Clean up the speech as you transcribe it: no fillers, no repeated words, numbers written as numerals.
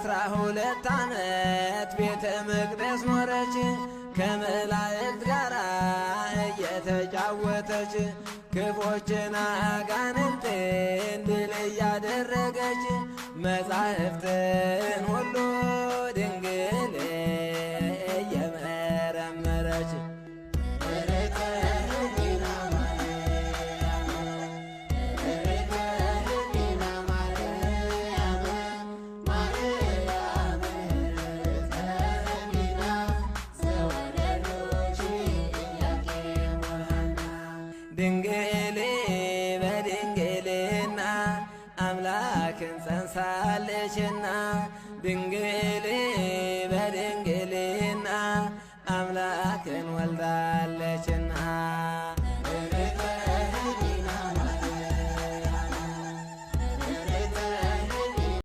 12 ዓመት ቤተ መቅደስ ኖረች፣ ከመላእክት ጋር እየተጫወተች፣ ክፎችን አጋንንትን ድል እያደረገች፣ መጻሕፍትን ሁሉ ድንግል እየመረመረች። ርኅተ ሕሊና ማርያም፣ ርኅተ ሕሊና ማርያም፣ ማርያም ርኅተ ሕሊና ዘወለዱኪ ኢያቄም ወሐና። ድንግል በድንግልና አምላክን ጸንሳለችና፣ ድንግል በድንግልና አምላክን ወልዳለችና።